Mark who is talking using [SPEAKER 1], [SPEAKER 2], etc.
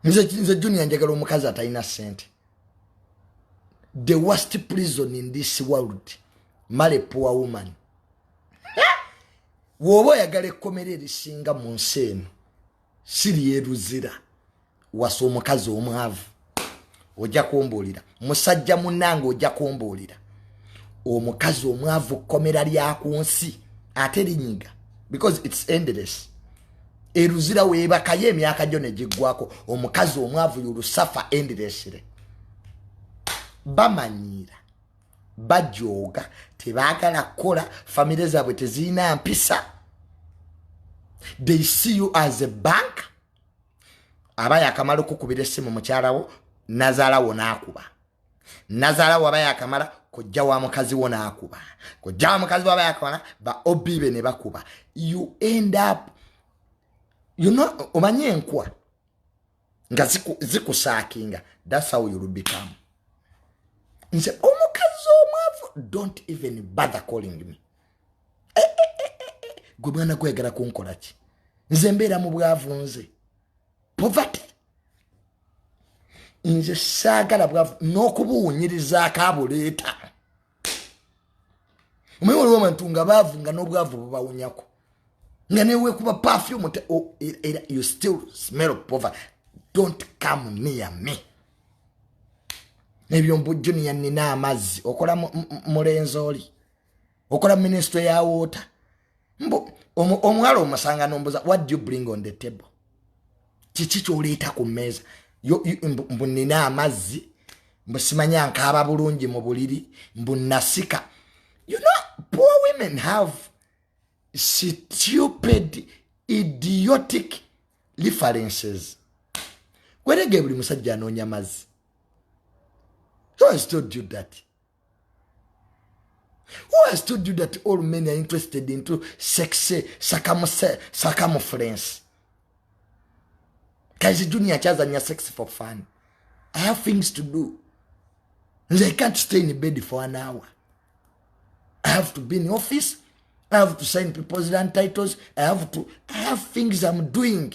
[SPEAKER 1] Nze Junior njagala omukazi atalina sente. The worst prison in this world, marry poor woman. Woba oyagala ekkomera erisinga mu nsi eno, siryeruzira, wasa omukazi omwavu. Ojja kumbuulira, musajja munnange, ojja kumbuulira. Omukazi omwavu kkomera lya ku nsi, ate linyiga because it's endless. Eruzira weebakayo emyaka gyo ne giggwako. Omukazi omwavu you'll suffer endlessly. Bamanyiira, bajooga, tebaagala kukola, famire zaabwe tezirina mpisa. They see you as a bank. Aba yakamala okukubira essimu mukyalawo, nazaalawo n'akuba nazaalawo. Aba yakamala kojja wa mukazi wo n'akuba kojja wa mukazi wo. Aba yakamala ba obibe ne bakuba. You end up, omanye enkwa nga zikusaakinga. That's how you'll become. Nze omukazi omwavu, don't even bother calling me. Eh, eh, eh, gwe mwana gwegala kunkola ki? Nze mbeera mu bwavu, nze poverty, nze saagala bwavu n'okubuwunyirizaako abuleeta. Omanyi waliwo abantu nga baavu nga n'obwavu bubawunyako, nga newekuba perfume era you still smell poverty. Don't come near me. Ebyo mbu Junior nina amazzi, okola mulenzi oli okola ministry ya water. Mbu omuwala omusanga nombuza, "What do you bring on the table? Kiki kyoleeta ku mmeeza?" Mbu nina amazzi, mbu simanya nkaaba bulungi mu buliri, mbu nasika. Poor women have stupid, idiotic references. Kwerege buli musajja anoonya mazzi. Who has told you that? Who has told you that all men are interested into sex circumference? Guys, Junior akyazanya sex for fun. I have things to do. I can't stay in bed for an hour. I have to be in office. I have to sign people's land titles. I have things I'm doing.